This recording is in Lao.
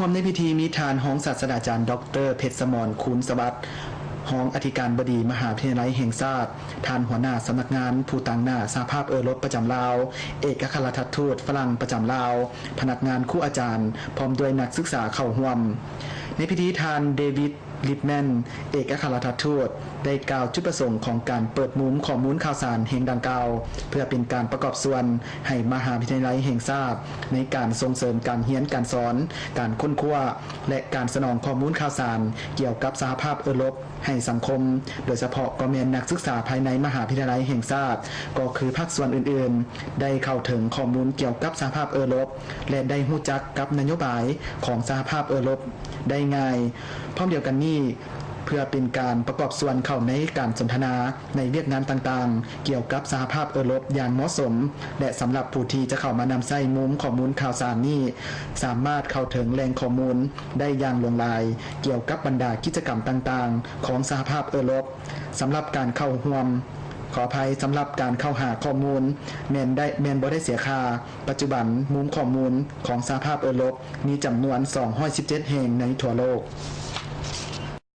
ຮ່ວມໃນພິທີມີທ່ານຮອງສາດສະດາຈານ ດຣ ເພັດສະໝອນ ຄູນສະຫວັດ ຮອງອະທິການບໍດີມະຫາວິທະຍາໄລແຫ່ງຊາດ, ທ່ານຫົວໜ້າສຳນັກງານຜູ້ຕາງໜ້າສະຫະພາບເອີຣົບປະຈຳລາວ, ເອກອັກຄະລັດຖະທູດຝຣັ່ງປະຈຳລາວ, ພະນັກງານ, ຄູອາຈານ ພ້ອມດ້ວຍນັກສຶກສາເຂົ້າຮ່ວມ. ໃນພິທີທ່ານ ເດວິດ ລິດແມນ ເອກອັກຄະລັດຖະທູດ ໄດ້ກ່າວຈຸດປະສົງຂອງການເປີດມຸມຂໍ້ມູນຂ່າວສານແຫ່ງດັ່ງກ່າວ ເພື່ອເປັນການປະກອບສ່ວນໃຫ້ມະຫາວິທະຍາໄລແຫ່ງຊາດ ໃນການສົ່ງເສີມການຮຽນການສອນ, ການຄົ້ນຄວ້າ ແລະ ການສະໜອງຂໍ້ມູນຂ່າວສານກ່ຽວກັບສະຫະພາບເອີຣົບໃຫ້ສັງຄົມ, ໂດຍສະເພາະກໍແມ່ນນັກສຶກສາພາຍໃນມະຫາວິທະຍາໄລແຫ່ງຊາດ, ກໍຄືພາກສ່ວນອື່ນໆ ໄດ້ເຂົ້າເຖິງຂໍ້ມູນກ່ຽວກັບສະຫະພາບເອີຣົບ ແລະ ໄດ້ຮູ້ຈັກກັບນະໂຍບາຍຂອງສະຫະພາບເອີຣົບໄດ້ງ່າຍ. ພ້ອມດຽວກັນນີ້, ເພື່ອເປັນການປະກອບສ່ວນເຂົ້າໃນການສົນທະນາໃນວຽກງານຕ່າງໆ ກ່ຽວກັບສະຫະພາບເອີຣົບຢ່າງເໝາະສົມ ແລະ ສຳລັບຜູ້ທີ່ຈະເຂົ້າມານຳໃຊ້ມຸມຂໍ້ມູນຂ່າວສານນີ້ ສາມາດເຂົ້າເຖິງແຫຼ່ງຂໍ້ມູນໄດ້ຢ່າງຫຼວງຫຼາຍ ກ່ຽວກັບບັນດາກິດຈະກຳຕ່າງໆຂອງສະຫະພາບເອີຣົບ. ສຳລັບການເຂົ້າຮ່ວມ, ຂໍອະໄພ, ສຳລັບການເຂົ້າຫາຂໍ້ມູນ ແມ່ນໄດ້, ແມ່ນບໍ່ໄດ້ເສຍຄ່າ. ປັດຈຸບັນ, ມຸມຂໍ້ມູນຂອງສະຫະພາບເອີຣົບມີຈຳນວນສອງຮ້ອຍສິບເຈັດແຫ່ງໃນທົ່ວໂລກ.